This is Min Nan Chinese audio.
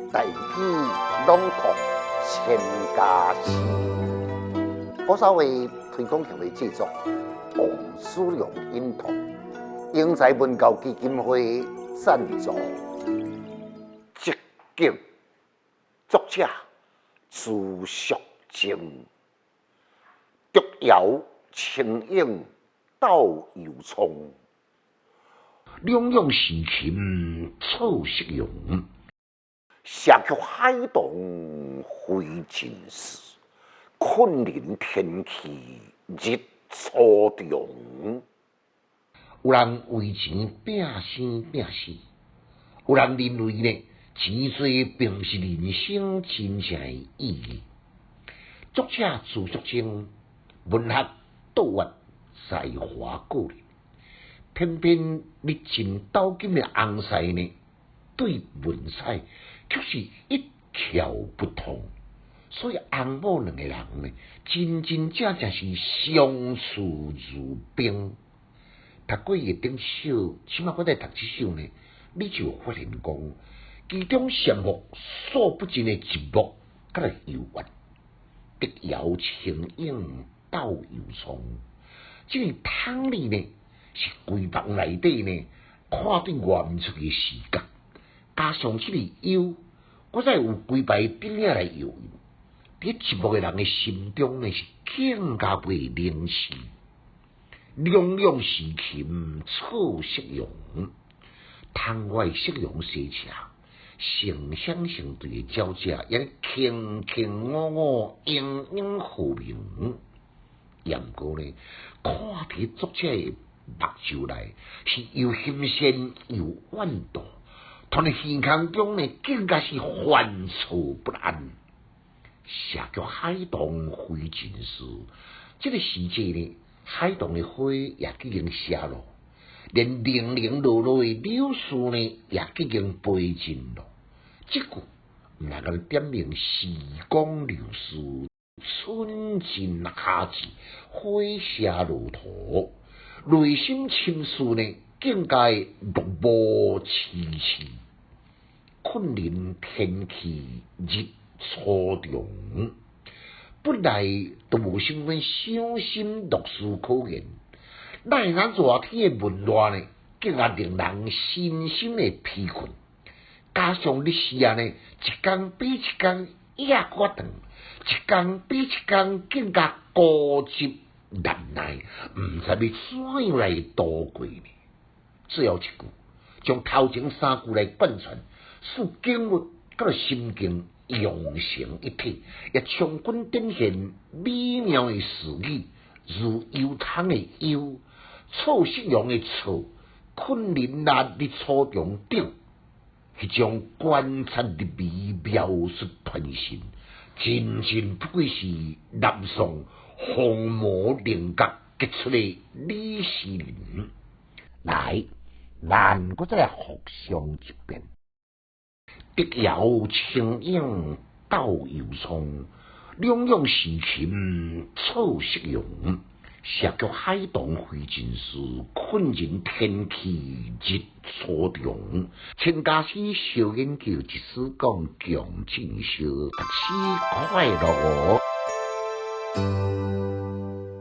大語朗讀千家詩。古早話推廣協會製作，王書良音讀，英才文教基金會贊助。寂景，作者朱淑貞。竹搖清影鬥幽窗，兩兩時禽錯色容。寫曲海棠非盡事，困人天氣日初長。有人為錢拚生拚死，有人認為呢，錢濟並毋是人生真正的意義。作者朱淑貞，文學卓越，才華過人，偏偏日進斗金的翁婿呢，對文采卻是一竅不通，所以翁某兩個人呢，真真正正是相處如冰。讀過伊的頂首，這擺閣再讀這首呢，你就會發現講，其中羨慕數不盡的寂寞佮憂怨。竹搖清影鬥幽窗，這个窗裡呢，是閨房內底呢，看對外面出去的視角，加上這個幽，閣再有幾排竹仔來搖映，佇寂寞的人的心中呢，是更加袂冷死。兩兩時禽錯色容，窗外夕陽西斜，成雙成對的鳥隻也卿卿我我，英英和鳴。毋過呢，看佇作者的目睭內，是又欣羨又怨妒，突然耳空中呢，更加是煩躁不安。寫叫海棠非盡事，這个時節呢，海棠的花也已經謝落，連零零落落的柳絮呢，也已經飛盡咯。這句毋但共點明時光流逝，春盡夏至，花謝落土，內心深處呢，更加會落寞淒凄。困人天氣日初長，本來就無啥物賞心樂事可言，哪會若熱天的悶熱呢，更加令人身心的疲困。加上日時啊呢，一工比一工也閣長，一工比一工更加固執難耐，毋知欲怎樣來度過呢？最後一句，將頭前三句來貫穿，使景物佮心境融成一體，也充分展現美妙的詞語，如幽窗的幽，錯色容的錯，困人啊日初長等，彼種觀察入微描述傳神，真真不愧是南宋鳳毛麟角傑出的女詩人。來，咱閣再來複誦一遍。竹搖清影鬥幽窗，兩兩時禽錯色容。寫叫海棠非盡事，困人天氣日初長。千家詩小研究，一絲講強進修，讀詩快樂哦。